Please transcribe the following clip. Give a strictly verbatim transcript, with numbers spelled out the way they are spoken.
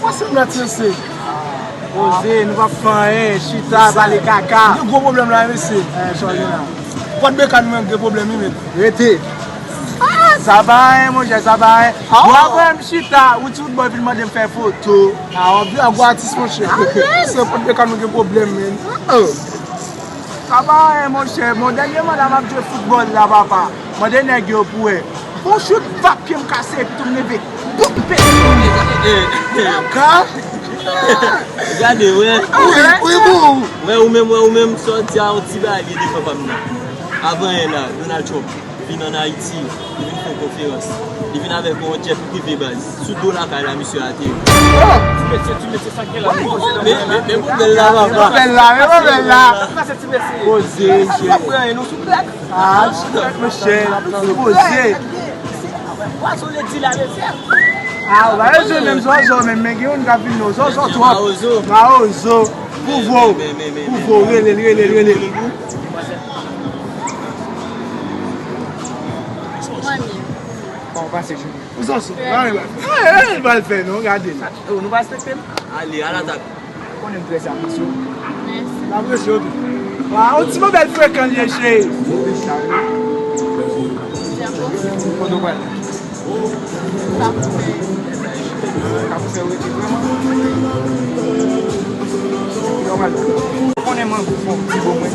Pase m la ti mesye. Poze, nou p ap fè anyen, chita, pale kaka. Gen gwo pwoblèm la, mesye. Eh, sa w gen la? Pòt bekàn mwen gen pwoblèm, wi, men. Rete. Ah, sa pa anyen, monchè, sa pa anyen. Ou ap wè m chita, ou ti wout bò vin mande m fè foto. Ah, w ap vin ak gwo atis, monchè. Se pòt bekàn mwen gen pwoblèm, men. Oh. Sa pa anyen, monchè. Bon, dènyèman la, m ap jwe foutbòl la, papa. Mande nèg yo pou wè. Bon chout, vap, pye m kase, epi tou m leve. Boum, pete. Ka? Gade, wè. Wi, wi, bon. Wè, ou menm, wè, ou menm, sa w di a, yon ti bagay li devan pa m nan. Avan yè la, Donald Trump vin ann Ayiti, li vin fè yon konferans. Li vin avèk yon jet prive, baz. Sou do lakay la, misye ateri. Oh! Ti mesye, ti mesye, sa k gen la? Men, men, men modèl la, papa. Modèl la, men modèl la. Sa se ti mesye. Poze, mesye. Sa pran nou sou plak. Ah, sou plak, monchè. Poze. Pwason le di la, mesye. Ah, ou pa bezwen menm zozo, menm, men gen youn k ap vin non. Zozo twòp. Mawozo. Mawozo. Pou vo. Men, men, men, men, pou vo. Rele l, rele l, rele l. Mwen menm. Bon, pase, Jimmy. Ou sòs ou. Anyen, anyen, anyen l pral fè non, gade l. Ou, nou pa respekte m? Ale, al atak. Ou konnen m trè apresye w. Mèsi. M apresye w tou. Waw, yon ti bòbèl frekan l ye, cheri. Kote w pral? Sa pou fè. Sa pou fè rete vrèman. Nòmal. Ou konnen mwen gou fò, ti bon mwen.